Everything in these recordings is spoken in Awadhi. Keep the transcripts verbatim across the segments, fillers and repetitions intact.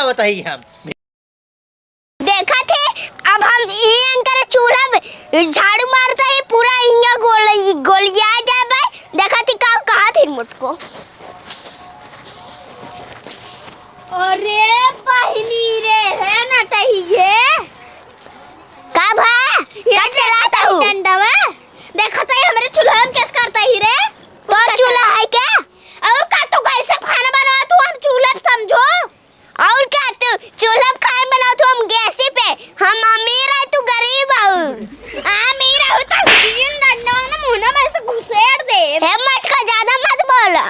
बताई हम। देखत ही, अब हम इहाँ करे चूल्हा में झाड़ू मारत ही, पूरा इहाँ गोल-, गोलिया जाए भाई। देखत ही का कहत ही मोटको। अरे बहिनी रे, हे नटहिए। का भा? ये का चलाता हूँ? डंडवा। देखत ही हमरे चूल्हा में केस करत ही रे। तोर चूल्हा है क्या? और का तू कैसे खाना बनावा तू हम चूल्हा समझो? और का तू चूल्हा पे खाना बनाओ, तू हम गैसी पे, हम अमीर है, तू गरीब हो। अमीर हो तो तीन डंडा ना मुंह में से घुसेड़ दे। हे मटका ज्यादा मत बोला।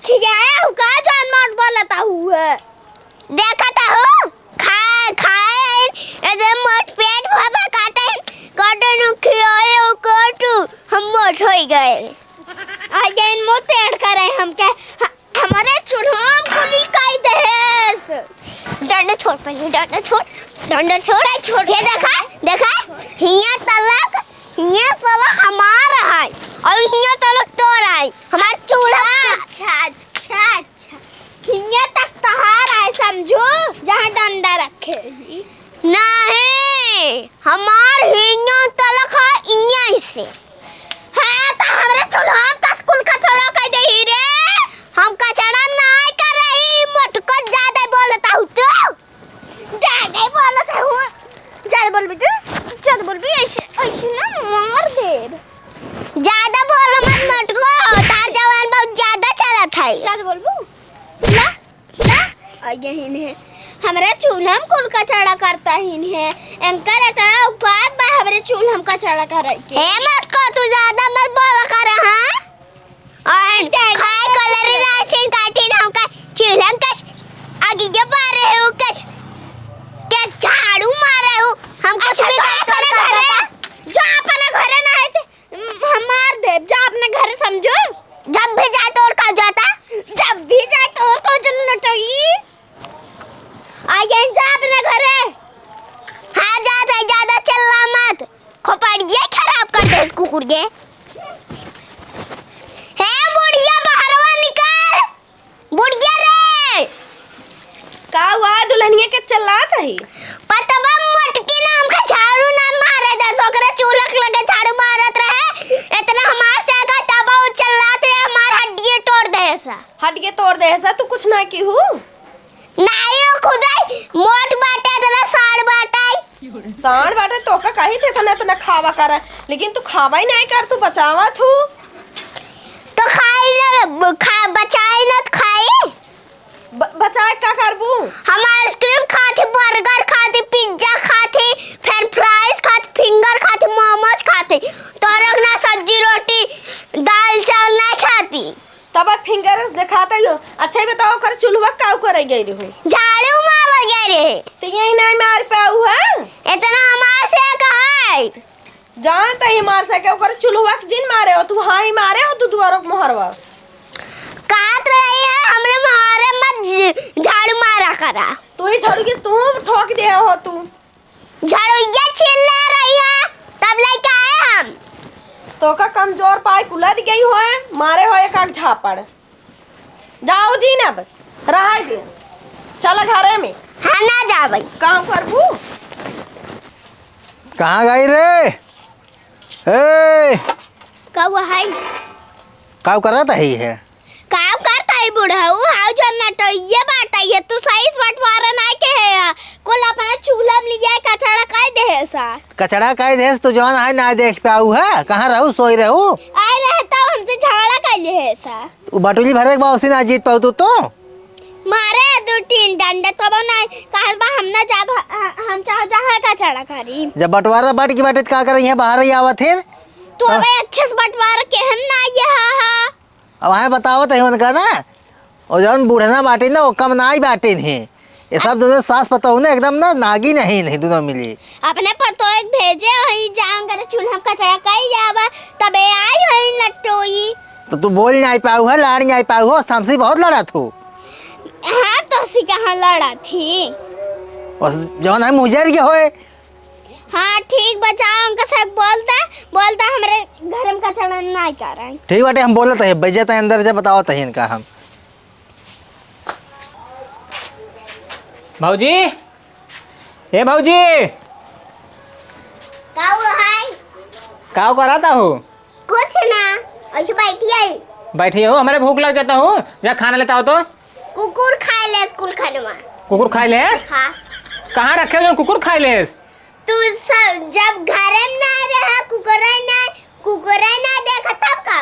खियाया हो का जान मत बोलता हुआ। देखा था हो, खा, खाए, ऐसे मोट पेट बाबा काटे, काटे नु खियाए हो काटू, हम मोट हो गए। आ गए मुंह टेढ़ करे हमके, ह-, हमारे चूल्हा में कुली काई दहेस। डंडा छोड़ पहले, डंडा छोड़, डंडा छोड़। नहीं छोड़। ये देखा, देखा, हिया तलक, हिया तलक हमार है और हिया तलक तोर है। हमार चूल्हा। अच्छा, अच्छा, अच्छा, अच्छा। हिया तक तहार है समझो, जहाँ डंडा रखे ही। नहीं, हमार हिया तलक है इया से। हाँ, तो हमरे चूल्हा में कस कुल कचड़ा कइ देही रे। हम कचड़ा नाहीं कर रही, मोटको ज्यादा बोलता हूँ तू। ज्यादा बोलता हूँ। ज्यादा बोलबी तू? ज्यादा बोलबी, ऐसे, ऐसे ना मार देब। ज्यादा बोल मत मोटको, तार जवान बहुत ज्यादा चलत है। ज्यादा बोलबू? ला। ना, आ यही ने। हमरे चूल्हा में कुल कचड़ा करता ही ने। एंकर इतना औकात बा हमरे चूल्हा में कचड़ा करे के। हे मोटको, तू ज्यादा मत बोला कर, हाँ? और खाए कलरी राठिन काठिन हमका चूल्हा में कस अगिया बारे हो, कस, कस झाड़ू मारे हो। हम कुछ अच्छा, भी जा करत अपने हन घरे, का? जा अपने घरे ना है ते। हम मार देब, जा अपने घरे समझो। जब भी जाए तो और का जाता? जब भी जाए तो और का जल लटई। आ ये जा अपने घरे। हाँ, जा, जा, ज्यादा चिल्ला मत। खोपड़िया खराब कर दे इस कुकुर के। हे बुढ़िया, बहरवा निकाल। बुढ़िया रे! का हुआ दुल्हनिया के चिल्लात है? पतवा मोटकी ना हमका झाड़ू ना मारे दे, ओकरे चूल्हा के लगे झाड़ू मारत रहे, इतना हमार से आगा तब उ चिल्लात रहे, हमार हड्डिये तोड़ दे सा। हड्डिये तोड़ दे सा, तू कुछ ना की हूँ? नाई हो खुदाई, मोट बाटे, इतना साड़ बाटे। साँड़ बाटे, तोका कही थे, इतना, इतना खावा कर, लेकिन तू खावा ही नहीं कर, तू बचावा थू। तो खाई ना, ब-, खा, बचाई ना तो खाई। ब-, बचाए का करबू? हम आइसक्रीम खाती, बर्गर खाती, पिज्जा खाती, फ्रेंच फ्राइज खाती, फिंगर खाती, मोमोज खाती, तोरक ना सब्जी रोटी, दाल चावल नहीं खाती। तब फिंगरस देखात हो। अच्छा, ही बताओ, ओकर चूल्हा का करे गई रहू? झाड़ू मारे गई रहे। तो यही नहीं मार पाऊ है? इतना हमार से कहा है। जान तो ही मार सके, ओकर चूल्हा के जिन मारे हो तू, हाँ ही मारे हो तू दुआरों के मोहरवा। कहत रही है, हमरे मोहरे मत झ-, झाड़ू मारा करा। तू ही झाड़ू किस, तू ठोक दे हो तू। झड़ुइया छीन ले रही है, तब लेके आए हम। तोका कमजोर पाई कुलद गई होए, मारे हो एक आध झापड़। जाओ जी ना अब, रहाई दे। चल घरे में। हाँ, ना जाबे। काम करबू? कहाँ गई रे? ए! का हुआ है? का करत है ये? का करत है बुढ़ऊ? हाउ जो नटइया बाटइ है, तू सही से बंटवारा नाहीं के है। कुल अपने चूल्हा में लिया कचड़ा कइ देहे सा। कचड़ा कइ देहे सा, तू जौन है ना देख पाऊ है। कहाँ रहू, सोई रहू? आए रहे तब हमसे झगड़ा कइ लेहे सा। उ बटुली भरे के बावसी ना जीत पाऊ तू तो। मारे दो तीन डंडे तब नाहीं, कहल बा हम ना जाब, ह-, ह-, हम चाहो जहाँ कचड़ा करी। जब बंटवारा बट की बाटे त का करे, यहाँ बाहर ही आवत है। तू तो अबे अच्छे से बंटवारा केहन ना ये हा, हा। अब वहाँ बतावत है उनका ना, और जौन बूढ़ना बाटिन ना, वो कम नाई बाटिन ही। ये सब दोनों सास पतोह ना एकदम ना नागिन ही नहीं, दोनों मिली। अपने पतोह एक भेजे हई, जाऊं करे चूल्हा कचड़ा कई जावा, तबे आई हई नटोई। तो तू बोल नाई पाऊ है, लाड़ नाई पाऊ हो, हमसे बहुत लड़त हो। हाँ, तो सी कहाँ लड़ा थी? बस जौन है मुजर के होए, हाँ, ठीक बा, जा उनका सब बोल दे, बोल दे हमरे घर में कचड़ा नाई करन। ठीक बाटे, हम बोलत है, बेइज्जत है, अंदर जा बतावत है इनका हम। भौजी, ए भौजी। का हुआ है? का करत हो? कुछ ना, ऐसे बैठी है। बैठी हो, हमरे भूख लग जाता हो, जा खाना लेता हो तो। कुकुर खाए लेस कुल खनवा। कुकुर खाए लेस? हाँ। कहाँ रखे हो जो कुकुर खाए लेस? तू सब जब घरे में ना रहा, कुकुर ना, कुकुर ना देखा तब का?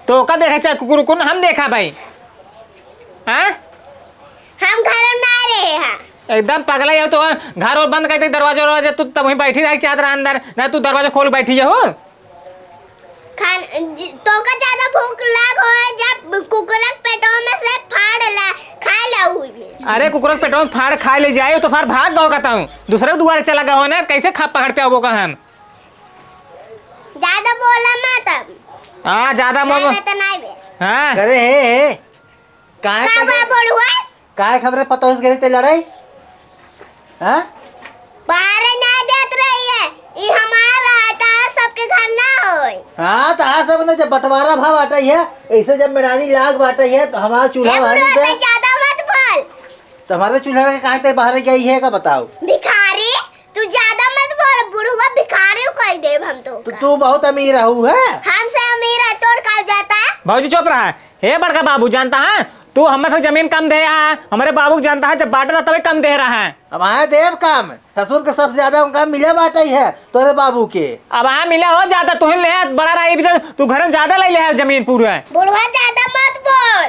तो का देखे चाहे कुकुर उकुर हम देखा भाई? हाँ? हम घर में ना रहे हैं। एकदम पगला ही हो तो घर और बंद कर दे दरवाजा वरवाजा, तू तब वहीं बैठी रही चाहत रहा अंदर, ना तू दरवाजा खोल बैठी हो। खान-, ज-, तोका ज्यादा भूख लाग होए, जब कुकुरक पेटवा में से फाड़ ला, खा ला हुई। अरे कुकुरक पेटवा में फाड़ खा ले जाए, तो फाड़ भाग गओ कहता हूँ, दूसरे के दुआरे चला गओ ना, कैसे खा पकड़ पे आवो का हम? ज्यादा बोला मत अब। हाँ, ज्यादा मत बोल। ज्यादा तो नहीं बे। हाँ। अरे हे, हे, काहे का के बा बोलुआ? काहे के हमरे पतोह से गरी ते लड़ाई? हाँ? बाहर ना देत रही है, ई हमार है, तार सबके घर ना होय। हाँ, तार सब ना जब बंटवारा भा बाटइ है, ऐसे जब मेड़ानी लाग बाटइ है, तो हमारा चूल्हा ए बाहर बुढ़वा, नहीं दे। ते ज्यादा मत बोल। तो हमारे चूल्हा के काहे ते बाहर गई है का बताओ? भिखारी, तू ज्यादा मत बोल, बुढ़वा भिखारी कह देब हम तो। तो तू बहुत अमीर रहू है। हमसे अमीर है, तोर का जाता? भौजी चुप रहा। हे बड़का बाबू, जानता है तू हमें फिर जमीन कम दे रहा है, हमारे बाबू को जानता है जब बांटे रहा तभी कम दे रहा है। अब आए देव काम, ससुर के सबसे ज्यादा उनका मिले बाटइ है तोरे बाबू के। अब हाँ मिला हो ज्यादा, तू ही ले बड़ा रहा, अभी तो तू घर में ज्यादा ले ले है जमीन पूरा। बुढ़वा ज्यादा मत बोल,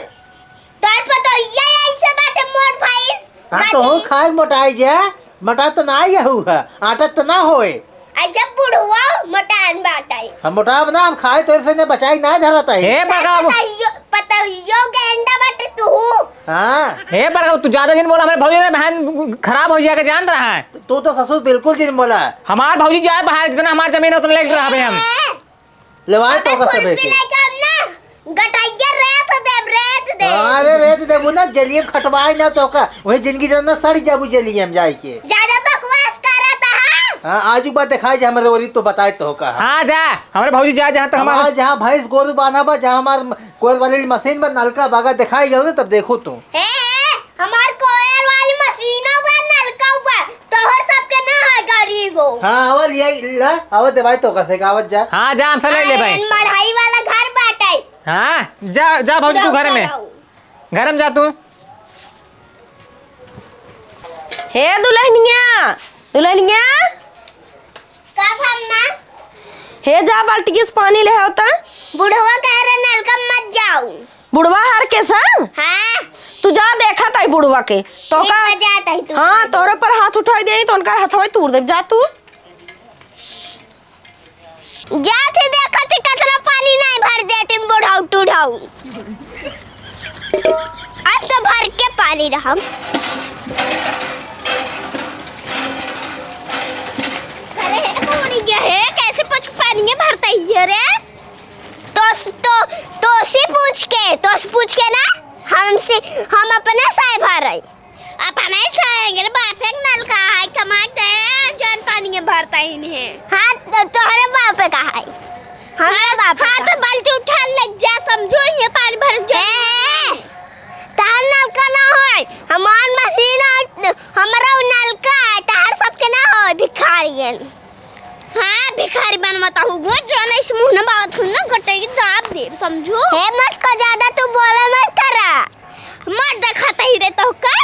तोर पतोहिया ऐसे बाटे मोट भइस। हाँ, तो हो खाए मोटाई जे, मोटा तो ना ही हू है, आटा तो ना होए। ऐसे बुढ़वा मोटान बाटे। हम मोटाब ना, हम खाए तो ऐसे ने बचाई ना धरत है। हे बड़का बाबू। पतोहियो, पतोहियो गेंडा बाटे तू। हाँ। हे बड़का, तू ज्यादा दिन बोला, हमारे भौजी ने बहन खराब हो जाएगा, जान रहा है। तू तो ससुर बिल्कुल जिन बोला। हमार भौजी जाए बाहर, जितना हमार जमीन है उतना लेके रहबे हम। ए, लेवाए अबे तो का सबे खुरपी के। लेके हम ना गटैया रेत देब, रेत देब। अरे रेत देबू ना, जलियम खटवाए ना तो का, वही जिंदगी जन ना सड़ जाबू जलियम जाए के। ज्यादा बकवास करत है। हाँ, आजू बात दिखाई जे हमरे ओरी तो बताए तो का। हाँ जा, हमरे भौजी जा, जहाँ तक हमार हमार जहाँ भैंस गोरू बान्हा बा, जहाँ हमार कोयल वाली मशीन बा, नलका बागा दिखाई गयो ना, तब देखो तू। हे, हे, हमार कोयल वाली मशीनो बा, नलका बा, तोहर सबके ना है गरीब हो। हाँ, आवा लिया, ला, आवा दे भाई, तो कसे गावत जा। हाँ, जा, हमसे ले ले भाई। अरे, मढ़ाई वाला घर बाटे। हाँ, जा, जा भौजी, तू घर में। घर में जा तू। हे दुल्हनिया, दुल्हनिया। का भम्मा? हे जा, बाल्टी से पानी ले आओ त। बुढ़वा कह रहे, नलका मत जाऊ। बुढ़वा हर के सा? हाँ। तू जा, देखा ताई बुढ़वा के। तो ठीक का? बा, जा ताई तू। हाँ, तोरे पर हाथ उठाई दे, तो उनका हथवा तूर दे। जा तू। जात ही देखत ही कतना पानी नाहीं भर देतिन बुढ़ऊ टुढ़ऊ। अब तो भर के पानी रहम। अरे हे कौन ये है? कैसे पूछ पानी भरता ही है रे? तोस, तो, तोसी पूछ के, तोस पूछ के ना, हमसे, हम अपने साय भर रही। अपने साय, अगर बाप एक नलका है, कमा के दे, जौन पानी भरता ही नहीं है। हाँ, तो तोहरे बाप का है। हमरे हाँ, बाप हाँ, का। तो बाल्टी उठा ले जा, समझो, ये पानी भर जा। ए, तहर नलका ना होय, हमार मशीन है, हमरा उ नलका है, तहर सबके ना होय, भिखारियन। हाँ, भिखारी बन मत हो, वो जौन इस मुंह न बात हो ना, गटई दाब दे, समझो। हे मटका, ज्यादा तू बोला मत करा। मत देखत ही रे तो का?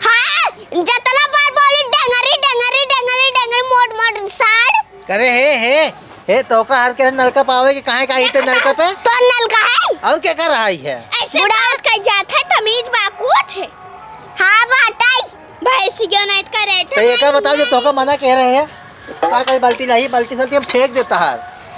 हाँ, जतना बार बोली, डेंगरी, डेंगरी, डेंगरी, डेंगरी, मोट, मोट साड़। करे हे, हे, हे, तो का हर के नलका पावे कि काहे का इते नलका पे? तो नलका है? और क्या कर रहा है? ऐसे बुढ़ा बात कर जात है, तमीज बा कुछ? हाँ, बाटाई। भैंसियो नहीं करे तो ये का बताओ, जो तोका मना कह रहे हैं, का करे, बाल्टी लाई, बाल्टी सब हम फेंक देता है।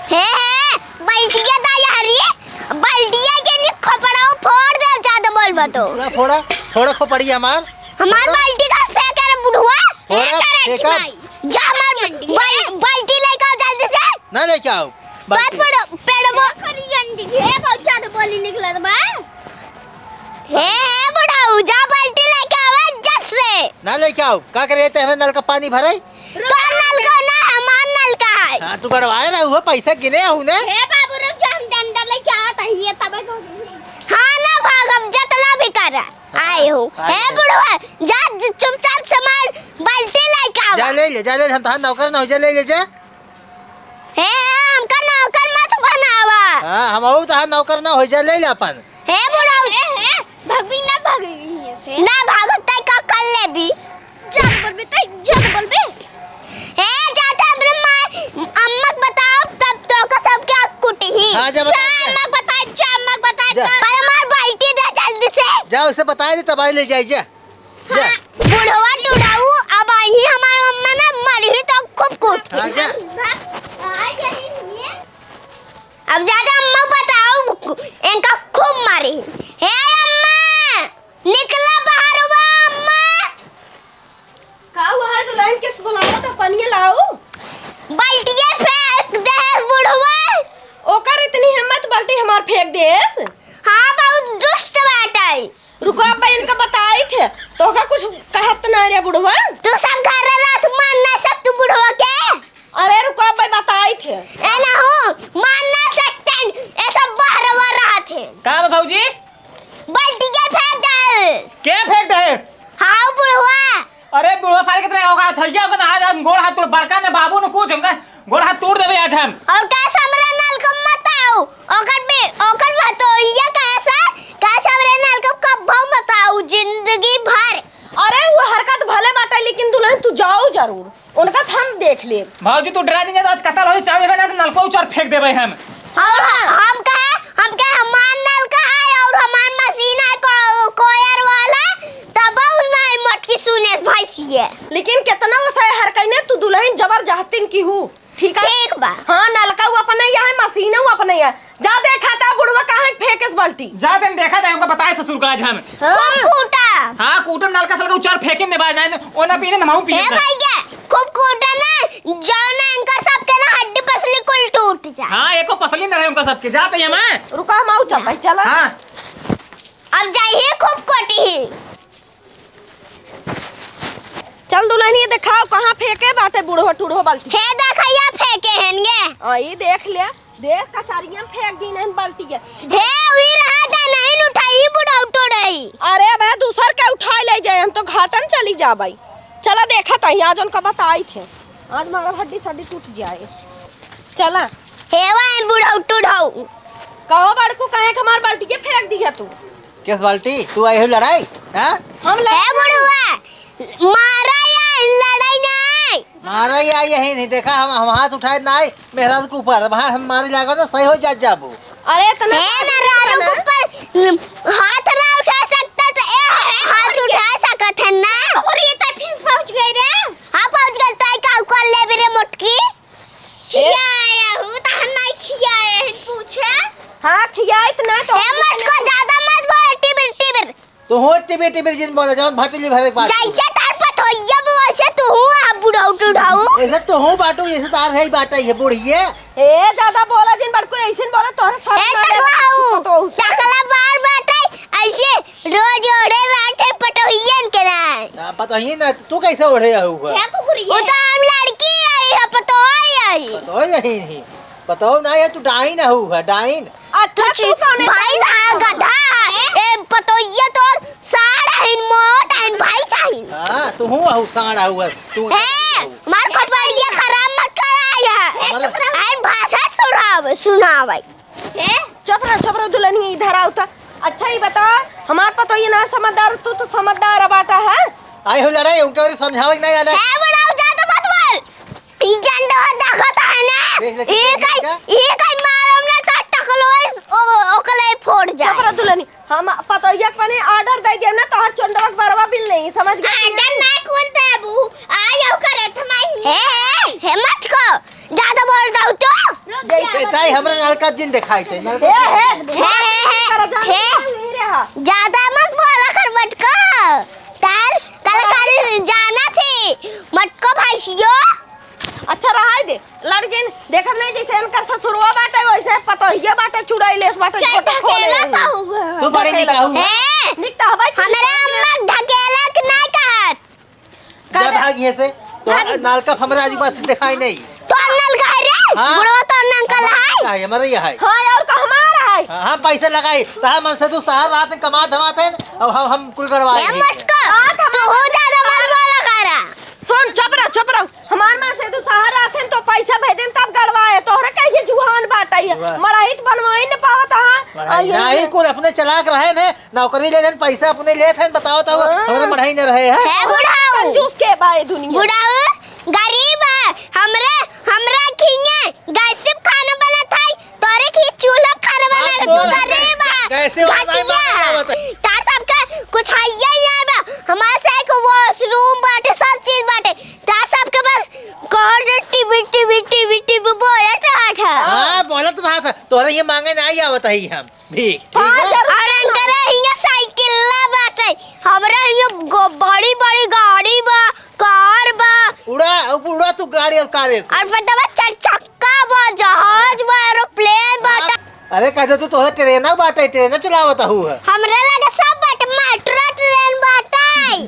हे, हे, बाल्टिया दा यार, ये बाल्टिया के नी खोपड़ा फोड़ दे, ज्यादा बोलबा तो। ना फोड़ा, फोड़ा खोपड़ी हमार। हमार फोड़ा। बाल्टी का फेंक रे बुढ़वा। फोड़ा, फेंक रे फेंका। जा हमार बाल-, बाल्टी लेके आओ जल्दी से। ना लेके आओ बस बाल्टी। पेड़, पेड़ वो। खरी गंडी है, बहुत ज्यादा बोली निकलत बा। हे, हे, बुढ़ऊ, जा बाल्टी लेके आवे जस से। ना लेके आओ, का करे ते हमें नल का पानी भरे? तोर नल का ना, हमार नल का है। हाँ, तू गड़वाए रहा हुआ, पैसा गिने हूँ ने। हे बाबू, रुक जा, हम डंडा लेके आवत हई, ये तबे को। हाँ ना, भागब, जतना भी कर आए हो। हाँ, हे आए हो। बुढ़वा, जा, ज-, चुपचाप से हमार बाल्टी लेके आवा। जा ले ले, जा ले ले, हम तहार नौकर ना हो, जा ले ले, जा। हे, हमका नौकर मत बनावा। हाँ, हम अउ तहार नौकर ना हो, जा ले ले अपन। हे बुढ़ऊ। हे, हे, भगबी ना भगबी यहाँ से। ना भागब तै का कर लेबी? जब बोलबे तै जब बोलबे। हे, जा तो अपने माँ, अम्मा के बताओ, तब तो का सबके आँख कुटी ही। हाँ, जा बता, जा जा। अम्मा के बता, जा अम्मा के बता, जा। जा। पर हमार बाल्टी दे जल्दी से। जा, उसे बता दे, तब आई ले जाए, जा। जा। हाँ, बुढ़वा टुढ़ाऊ, अब आई हमार अम्मा ना मरी ही तो खूब कुटी। हाँ, जा। अब जाके अम्मा बताओ, इनका खूब मारी। हे अम्मा, निकला बाहरवा अम्मा। का हुआ है दुल्हन, किस बुलावा तो पनिया लाओ। बाल्टिया फेंक दे बुढ़वा। ओकर इतनी हिम्मत, बाल्टी हमार फेंक देस। हाँ, बहुत दुष्ट बाटै। रुको, अब इनका बताई थे, तोहका कुछ कहत ना रे बुढ़वा। तू सब घर रात मान ना सक तू बुढ़वा के। अरे रुको, अब बताई थे। ए ना हो, मान ना सकते, ए सब बहरवा रहत है। का बा भौजी? बाल्टी के फेंक दे। के फेंक दे? हाँ बुढ़वा। अरे बुढ़वा सारे कितने औकात है, ये कहता आज हम गोड़ हाथ तोड़ बड़का न बाबू न कुछ, हमका गोड़ हाथ तोड़ देबे आज हम। और का समरे नल को मत आओ, ओकर भी, ओकर भतोइया कैसा, का समरे नल को कब्बो मत आओ जिंदगी भर। अरे वो हरकत भले बाटे, लेकिन दुल्हन तू जाओ जरूर, उनका तो हम देख लेब। भौजी तू डरा जिन जा तो आज कतल होई, चाहे ना तो नलको उचार फेंक देबे हम। और हम कहे, हम कहे हमार नलका है और हमार मशीन है को-, कोयर वाला, तब उ नहीं मोटकी सुनेस भैंसिए। लेकिन कितना वो सहे हर कइने तू दुल्हन जबरजस्तिन की हूँ, ठीक है? ठीक बा। हाँ, नलका वो अपने ही है, मशीन वो अपने ही है। जा देखा था बुढ़वा कहाँ फेंकेस बाल्टी। जा तन देखा था, हमका बताए ससुर का आज हम। हाँ। खूब कूटा। हाँ, कूटम नलका सलका उचार फेंकिन दे बाज, नहीं, ओना पीने, नमाऊ पीने हे ना। भैया, खूब कूटा ना, जाओ ना, इनका सबके ना हड्डी पसली कुल टूट जा। हाँ, एको पसली ना रहे उनका सबके। जा तैया मैं। रुका, हम आऊ चलता, चला। हाँ। अब जाइए खूब कोटी ही। चल दुल्हनिया देखाओ कहाँ फेंके बाटे बुढ़वा टुढ़वा बाल्टी। हे देखा या फेंके हन गे। आई देख ले, देख कचरिया में फेंक दी नहीं बाल्टी के। हे उही रहा दे नहीं उठाई बुढ़ऊ टुढ़ई। अरे बे दूसर के उठाई ले जाए, हम तो घाटन चली जाबई। चला देखा तही आज उनका बताई थे, आज मारा हड्डी सड्डी टूट जाए। चला। हे वाहन बुढ़ऊ टुढ़ऊ। कहो बड़कू कहे के हमार बाल्टी के फेंक दी है तू। किस बाल्टी? तू आई हो लड़ाई? हाँ? हम लड़ाई हे बुढ़वा, मारा या लड़ाई नहीं। मारा या यही नहीं देखा, हम, हम हाथ उठाए ना आई, मेहरारू के ऊपर, वहाँ हम मारे जाएगा तो सही हो जा जाबू। अरे इतना हे मेहरारू के ऊपर हाथ ना उठा सकता तो ए हाथ उठा सकत है ना। और ये तो फिर पहुँच गई रे। हाँ पहुँच गई तो का कर ले रे मोटकी। खियाए हूँ, तो हम नहीं खियाए हैं, पूछे। हाँ, खियाइत ना तो ए, मटको ज्यादा मत बोल, टिबिर, टिबिर। तू हो टिबिर, टिबिर जिन बोला, जवन भटुली भरे के बात। जैसे तार पतोहिया बा, वैसे तू हूँ, आ बुढ़ऊ टुढ़ऊ। ऐसे तू हूँ बाटू, जैसे तार है ही बाटा, ये बुढ़िए। ए, ज्यादा बोला जिन बड़को, ऐसे न बोला, तोहरा साथ ए, ना टकला लेना, हूँ, तो उसे। टकला बार बाटे, ऐसे रोज ओढ़े रहते पटोहियन के नाय। आ, पटोहियन ना, तू कैसे ओढ़े हऊ है? हे कुकुरिया। वो तो हम लड़की आई है, पतोह आई। पतोह यही नहीं। पतोह ना है, तू डाइन हऊ है, डाइन। अच्छा, कुछ तू कौन है? भाई साहब गधा। ए, पतोहिया तो साड़ है, मोट है, भाई साहब। हाँ, तू हूँ हऊ, साड़ हऊ है। तू हे, हऊ। मार खोपड़िया खराब मत कराया। हमारा ए, भाषा सुनावे, सुनावे। हे, चुप रह, चुप रह, दुल्हनिया इधर आओ त। अच्छा, ई बता, हमार पतोहिया ना समझदार, तू तो समझदार बाटा है। आई हो लड़ाई, उनके बारे समझावे के नहीं आना। हे, बुढ़ऊ, ज्यादा मत बोल। ई डंडा देखत है ना? देख ले, ई देख ले, कई, देख ले। ई कई मारम ना त टकलो इस, ओ, ओकले फोड़ जाए। चुप रह, दुल्हनी। हम पतोहिया के पने order दे देब ना, तोहर चोंडवा के बरवा बिल नहीं, समझ गए? Order ना खोल देबू, आ जाओ करे थमाई। हे, हे, हे, मत को, ज्यादा बोल दऊ तो। रुक जा। ए, ताई, हमरा नलका जिन देखाई थे, नलका हे, हे, जिन हे, हे, हे, हे, कर जान हे। नहीं रहा। ज्यादा मत बोला कर मटको। ताल, कलाकारी जाना थी, मटको भाइसियो। अच्छा, रहाई दे। लड़ जिन, देखत नहीं जैसे इनका ससुरवा बाटे, वैसे पतोहिया बाटे, चुड़ैलेस बाटे, चल, छोटा खोले ढकेला रही। का हुआ? तू बड़ी निकाहू। हे, निक तो हवाई हमरे अम्मा ढकेला के नहीं कहत। जा भाग यहाँ से। तो भाग। नलका हमरा आजू पास दिखाई नहीं। तो नलका है रे? हाँ। बुढ़वा तो नलका है। हमारा ये है। हाँ, और का हमारा है? हाँ, हाँ, पैसे लगाई। तार मन से तू शहर रात में कमा धमाते हैं, अब हम, हम कुल गड़वाए ए हैं। मटका, तू हो सुन, चुप रह, चुप रह। हमार माँ से तू शहर आथे न तो पैसा भेजन तब गड़वाए। तोहरे कहिए जुहान बाटइ है। वाह। मड़ाहित बनवाई न पावत हा। मड़ाही आ, ये नाही, ये कुल अपने चलाक रहे ने, नौकरी ले लेन, पैसा अपने लेत हैं, बताओ तो हाँ। हमरे मड़ाही न रहे है। हे बुढ़ाऊ। कंजूस के बा ये दुनिया। बुढ़ाऊ, गरीब है, हमरे, हमरा खिंगे गैस पे खाना बनत है, तोरे खी चूल्हा खाना हाँ, बना के तू तोर गरीब है, गैसे वाला घटिया नहीं है। बना। तार सबके कुछ हइये ही नहीं बा। हमारे से एक वॉशरूम बाटे, सब चीज बाटे। तार सबके बस कॉल टीवी, टीवी, टीवी, टीवी बोलत रहत है। हाँ, बोलत रहत है। तोरे ये मांगे नहीं आवत है हम। भीख, ठीक हाँ, बा? जरूर। और इनकरे हियाँ साइकिल ला बाटे, हमरा हियाँ गो-, बड़ी बड़ी गाड़ी बा, कार बा। उड़ा, उड़ा तू गाड़ी और कारे से। और बतावा, चार चक्का बा, जहाज बा, एरोप्लेन बा। हाँ, अरे कह दे तू, तोहरे ट्रेन बाटे, ट्रेन चलावत हूँ है। हमरा लगे सब बाटे, मेट्रो ट्रेन बाटे।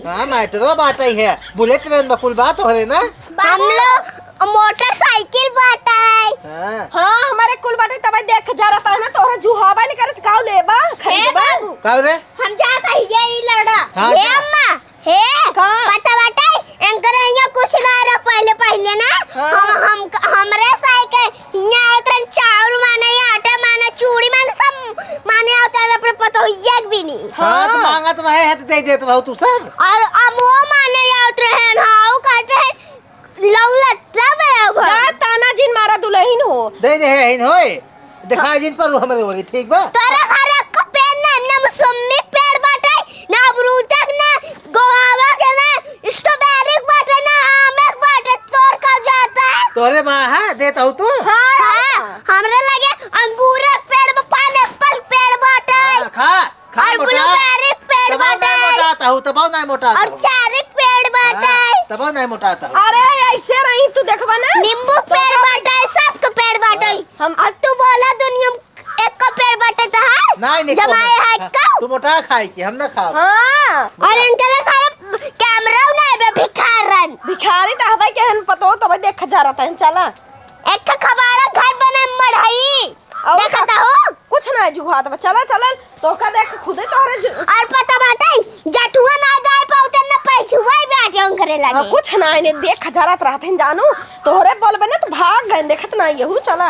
हाँ, मेट्रो बाटे है, बुलेट ट्रेन बा, कुल बात हो रहे ना। हम लोग मोटरसाइकिल बाटे। हाँ। हाँ, हमारे कुल बाटे, तब देख जा रहता है ना, तोहरा जुहावा नहीं करत, काऊ लेबा, ए खरीदबा? बाबू, का रे? हम जात है, ये ई लड़ा। हाँ, हे जा। अम्मा, हे, का? पता बाटे, एंकर हियाँ कुछ ना रहा पहले, पहले ना, हाँ। हम, हम, हमरे साइकिल हियाँ आवत रहन, चाउर माने, आटा माने, चूड़ी माने, सब माने आवत रहन, अपने पतोहिया के भी नहीं। हाँ, तो हाँ। मांगत रहे है तो दे देत रहू तू सब। और अब वो माने आवत रहन, हाँ, वो कहत रहन, लौलत ना बराबर। जा ताना जिन मारा दुलहिन हो। दे दे है हिन होए। दिखा जिन पर हमरे ओरी, ठीक बा? तोरा घर एक पेड़ ना, ना मौसमी पेड़ बाटे, ना अमरूद के, ना गोआवा के, ना स्ट्रॉबेरी के बाटे, ना आम के बाटे, तोर का जाता है? तोरे माँ है, देता हूँ तू? हाँ, हाँ। हमरे लगे अंगूर के पेड़ बा, पाइनएप्पल पेड़ बाटे। हाँ, खा। खा और मोटा। ब्लूबेरी पेड़ तबो बाटे। नहीं मोटाता हूँ, तबो नहीं मोटाता और हूँ। चेरी पेड़ बाटे। हाँ, तबो नहीं मोटाता हूँ। अरे, ऐसे रही, तू देखबा ना। नींबू तो पेड़ का बाटे, सबके पेड़ बाटे। हाँ। हम अब तू बोला, दुनिया में एक का पेड़ बाटे तो है? नहीं, नहीं, जमाए कौन है? है हाँ, का? तू मोटा खाए के, हम ना खाओ। हाँ। और इनके लिए खाली कैमरा नहीं बे, भिखारन। भिखारी तो हवे के हन, पतो तो भाई देख जा रहता है, चला। एक ठो खबाड़ा घर बने मढ़ई। और देखा का? तो हो? कुछ ना है जुहात बा। चला, चला, तोहका देख खुदे तोहरे जु- और पता बाटे, जठुआ ना जाए पाउते ना पैसुआ ही बाटे करे लगे। हाँ, कुछ ना है, देख जरत रहत हैं जानू, तोहरे बोलबे ना तो भाग गए, देखत ना यहू, चला।